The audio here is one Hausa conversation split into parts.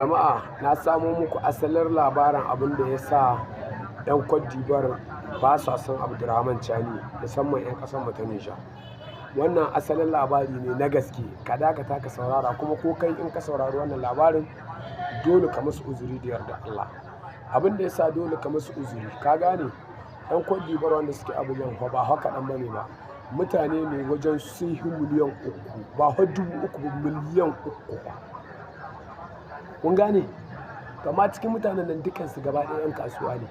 Jama'a, na samo muku asalin labarin abin da ya sa 'yan Cote d'Ivoire ba sa son Abdurrahman Chani, musamman 'yan ƙasar mu ta Nijar. Wannan asalin labari ne na gaske. Ka dakata ka saurara, kuma ko kai in ka saurari wannan labarin, dole ka musu uzuri da yarda Allah. Abin da ya sa dole ka musu uzuri, ka gane, 'yan Cote d'Ivoire wanda suke Abidjan fa ba haka ɗan bane ba. Mutane ne wajen sun yi miliyan 3, ba fa 3,000 ba, miliyan 3 fa. Kun gane? Amma cikin mutanen nan dukansu gaba ɗaya 'yan kasuwa ne.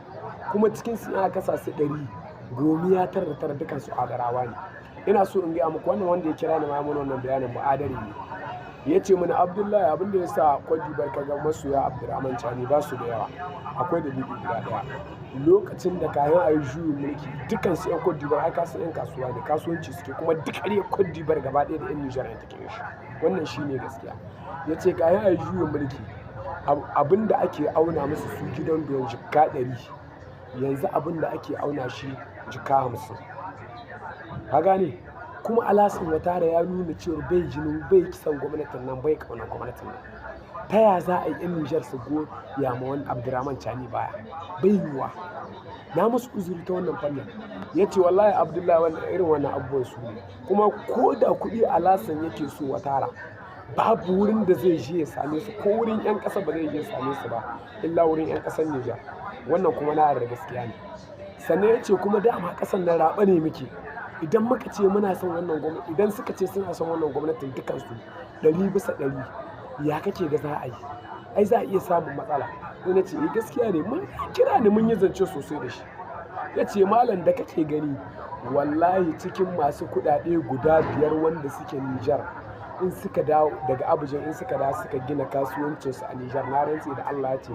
Kuma cikinsu in aka kasa su 100, 99 dukansu Adarawa ne. Ina so in gaya muku, wannan wanda ya kira ni ma ya mun wannan bayanin ba Adare ne. Ya ce mini, "Abdullahi, abin da ya sa Cote d'Ivoire ka ga masoya Abdurrahman Chani ba su da yawa, akwai dalili guda ɗaya. Lokacin da kayan a yi juyin mulki, dukansu 'yan Cote d'Ivoire ai kasan 'yan kasuwa ne, kasuwanci suke, kuma duk ƙaryar Cote d'Ivoire gaba ɗaya da 'yan Nijar ne take yin shi. Wannan shi ne gaskiya." Ya ce kayan a yi juyin mulki, abin da ake auna musu su gidan don jikka 100, yanzu abin da ake auna shi jikka 50. Ka gane? Kuma Alassane Ouattara ya nuna cewa bai jinin, bai kisan gwamnatin nan, bai ƙaunar gwamnatin nan. Ta ya za a yi 'yan Nijar su goya ma wani Abdurrahman Chani baya? Bai yiwuwa. Na musu uzuri ta wannan fannin. Ya ce, "Wallahi Abdullahi, wannan irin wannan abubuwan su ne. Kuma ko da kuɗi Alassane yake so Ouattara, babu wurin da zai je ya same su, ko wurin 'yan ƙasa ba zai je ya same su ba, illa wurin 'yan ƙasar Nijar." Wannan kuma na yarda gaskiya ne. Sannan ya ce kuma dama ƙasar nan raɓa ne muke. Idan muka ce muna son wannan gwamnati, idan suka ce suna son wannan gwamnatin dukansu 100%, ya kake ga za a yi? Ai za a iya samun matsala. Sai na ce, "Eh, gaskiya ne." Mun kira ni, mun yi zance sosai da shi. Ya ce, "Malam, da kake gani, wallahi cikin masu kuɗaɗe guda biyar wanda suke Nijar, in suka dawo daga Abidjan, in suka dawo suka gina kasuwancinsu a Nijar, na rantse da Allah," ya ce,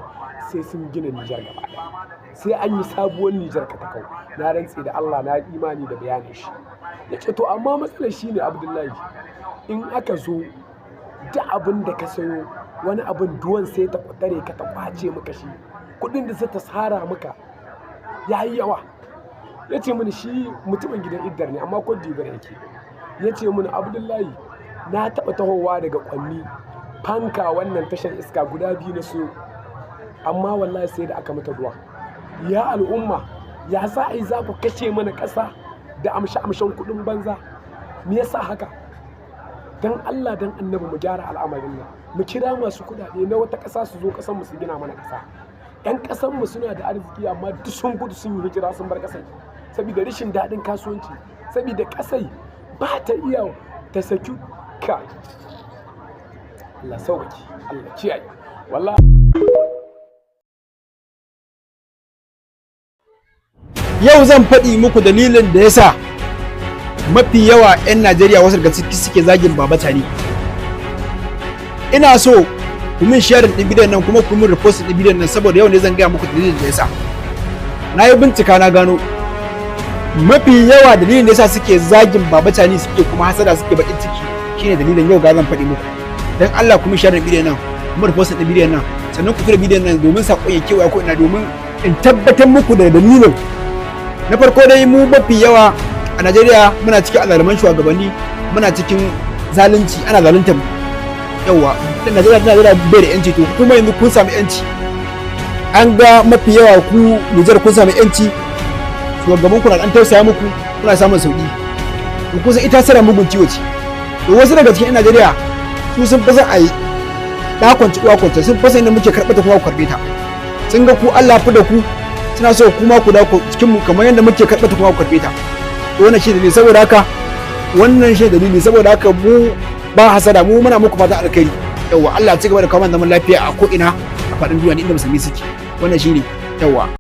"sai sun gina Nijar gaba ɗaya. Sai an yi sabuwar Nijar katakau." Na rantse da Allah na imani da bayanin shi. Ya ce, "To amma matsalar shi ne, Abdullahi, in aka zo duk abin da ka sayo, wani abin douane sai ta tare ka ta kwace maka shi. Kuɗin da za ta sara maka ya yi yawa." Ya ce mini shi mutumin gidan Iddar ne, amma Cote d'Ivoire yake. Ya ce mini, "Abdullahi, na taɓa tahowa daga Kwanni, fanka wannan tashar iska guda biyu na siyo, amma wallahi sai da aka mata douane. Ya al'umma, ya za a yi za ku kashe mana ƙasa da amshe amshen kuɗin banza? Me yasa haka? Dan Allah dan Annabi mu gyara al'amarin nan, mu kira masu kuɗaɗe na wata ƙasa su zo ƙasar mu su gina mana ƙasa. 'Yan ƙasar mu suna da arziki, amma duk sun gudu, sun yi hijira, sun bar ƙasar saboda rashin daɗin kasuwanci, saboda ƙasai ba ta iya ta saki ka." Allah sauƙaƙe, Allah kiyaye. Wallahi. Yau zan faɗi muku dalilin da yasa mafi yawa 'yan Najeriya, wasu daga ciki, suke zagin Baba Tani. Ina so ku min sharing ɗin bidiyon nan, kuma ku min repost ɗin bidiyon nan, saboda yau ne zan gaya muku dalilin da yasa. Na yi bincika na gano mafi yawa dalilin da yasa suke zagin Baba Tani, suke kuma hasada, suke baƙin ciki, shine dalilin yau ga zan faɗi muku. Dan Allah ku min sharing bidiyon nan, kuma repost ɗin bidiyon nan, sannan ku tura bidiyon nan domin saƙon ya kewaya ko ina, domin in tabbatar muku da dalilin. Na farko dai, mu mafi yawa a Najeriya muna cikin azzaluman shugabanni, muna cikin zalunci, ana zaluntar mu. Yawa Najeriya bai da yanci. To kuma yanzu kun sami yanci, an ga mafi yawa ku Nijar kun sami yanci, shugaban ku na dan tausaya muku, kuna samun sauki. To kusan ita sara mugun ciwo ce. To wasu daga cikin 'yan Najeriya su sun fi son a yi ɗa kwance uwa kwance, sun fi son inda muke karɓar ta kuma ku karɓe ta. Sun ga ku Allah fi da ku, suna so kuma ku dawo cikin mu kamar yadda muke karɓar ta kuma ku karɓe ta. To wannan shi dalili. Saboda haka wannan shi dalili. Saboda haka mu ba hasada, mu muna muku fatan alkhairi. Yawa, Allah ya ci gaba da kawo zaman lafiya a ko ina a faɗin duniya inda musulmi suke. Wannan shine yawa.